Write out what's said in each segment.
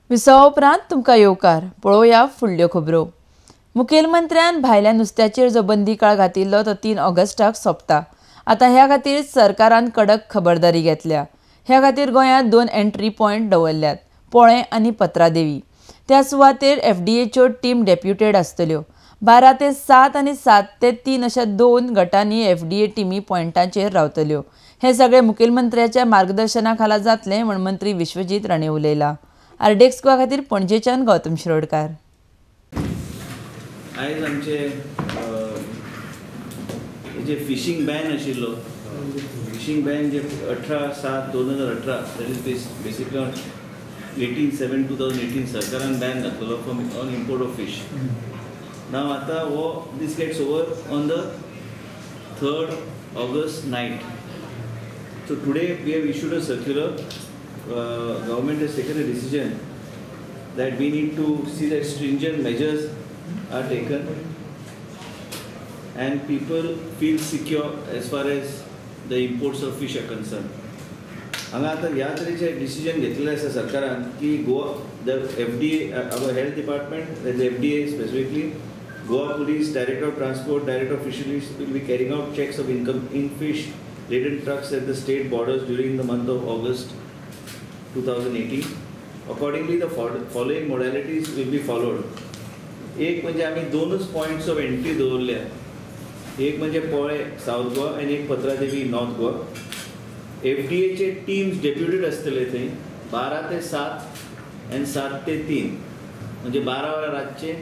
विसवा उपरांत तुमकां येवकार. पळोवया फुडल्यो खबरो. मुखेलमंत्र्यान भायल्या नुस्त्याचेर जो बंदी काळ घातिल्लो तो 3 ऑगस्टाक सोंपता. आतां ह्या खातीर सरकारान कडक खबरदारी घेतल्या. ह्या खातीर गोंयांत 2 एंट्री पॉयंट दवरल्यात, पोळें आनी पत्रादेवी. त्या सुवातेर एफडीएच्यो टीम डेप्युटेड आसतल्यो. 12 ते 7 आनी 7 ते 3 अशा 2 गटांनी एफडीए टिमी पॉयंटाचेर रावतल्यो. हे सगळे मुखेलमंत्र्याच्या मार्गदर्शना खाला जातले म्हूण मंत्री विश्वजीत राणे उलयला. आरडीएक्स गोवा खातीर पणजेच्यान गौतम शिरोडकार. आयज आमचे जे फिशींग बॅन आशिल्लो, fishing Ben J 18/7/2018, that is basically on 18/7/2018 सरकारान बॅन घातलेलो from on import of fish. Now आतां हो this gets over on the 3rd August night. So today we have issued a circular. Government has taken a decision that we need to see that stringent measures are taken and people feel secure as far as the imports of fish are concerned. हांगा आतां ह्या तरेचे decision घेतलेलें आसा सरकारान की Goa the FDA, our health department, the FDA specifically, Goa police, director of transport, director of fisheries will be carrying out checks of income in fish laden trucks at the state borders during the month of August 2018. Accordingly, the following modalities will be followed. एक म्हणजे आमी 2 points of entry दवरल्या. एक म्हणजे पोळे south Goa आनी एक Patradevi north Goa. एफडीएचे टीम्स डेप्युटेड आसतले थंय 12 ते 7 आनी 7 ते 3, म्हणजे 12 वरां रातचे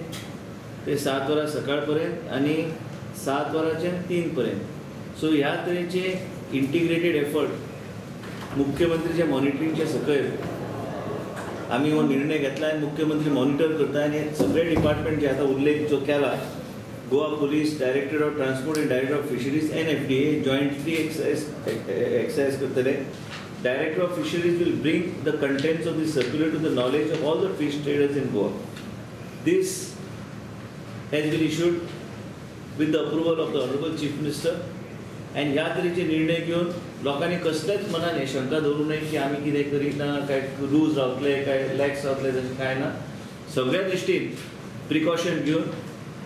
ते 7 वरां सकाळ पर्यंत आनी 7 वरांच्यान 3 पर्यंत. सो ह्या तरेचे इंटिग्रेटेड एफर्ट मुख्यमंत्रीच्या मॉनिटरिंगच्या सकयल आमी हो निर्णय घेतला आनी मुख्यमंत्री मॉनिटर करता आनी सगळे डिपार्टमेंट जे आतां उल्लेख जो केला, Goa police, director of transport आनी director of fisheries and FDA jointly exercise करतले. Director of fisheries will bring the contents of this circular to the knowledge of all the fish traders in Goa. This has been issued with the approval of the honourable chief minister. आनी ह्या तरेचे निर्णय घेवन लोकांनी कसलेच मनान हे शंका दवरूं नये की आमी कितें करिना, काय लूज रावतले, काय लॅक्स रावतले, तशें कांय ना. सगळ्या दृश्टीन प्रिकॉशन घेवन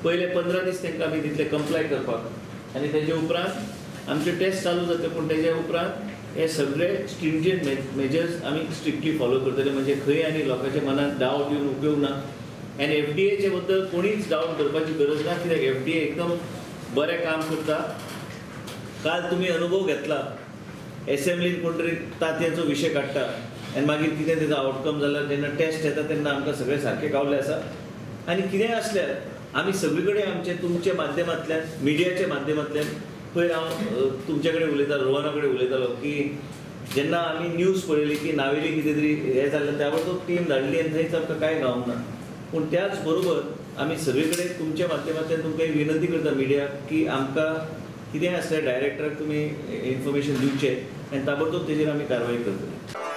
पयले 15 दीस तांकां आमी तितले कंप्लाय करपाक आनी तेजे उपरांत आमचे टेस्ट चालू जातले. पूण तेजे उपरांत हे सगळे स्ट्रिंजंट मेजर्स आमी स्ट्रिक्टली फॉलो करतले. म्हणजे खंय आनी लोकांच्या मनात डावट येवन उपयोग ना. आनी एफडीएचे बद्दल कोणीच डावट करपाची गरज ना, कित्याक एफडीए एकदम बरें काम करता. काल तुमी अनुभव घेतला, एसेंब्लीन कोण तरी तांतयांचो विशय काडटा आनी मागीर कितें तेजो आवटकम जाला, जेन्ना टेस्ट येता तेन्ना आमकां सगळें सारकें गावलें आसा. आनी कितेंय आसल्यार आमी सगळे कडेन आमचे तुमच्या माध्यमांतल्यान, मिडियाच्या माध्यमांतल्यान, पयर हांव तुमचे कडेन उलयतालो, रोहना कडेन उलयतालो की जेन्ना आमी न्यूज पळयली की नावेली कितें तरी हें जाल्लें, त्या बरोबर टीम धाडली आनी थंयच आमकां कांय गावंक ना. पूण त्याच बरोबर आमी सगळे कडेन तुमच्या माध्यमांतल्यान तुमकां विनंती करता मिडियाक की आमकां कितेंय आसल्यार डायरेक्टराक तुमी इन्फॉर्मेशन दिवचें आनी ताबडतोब तेजेर आमी कारवाय करतले.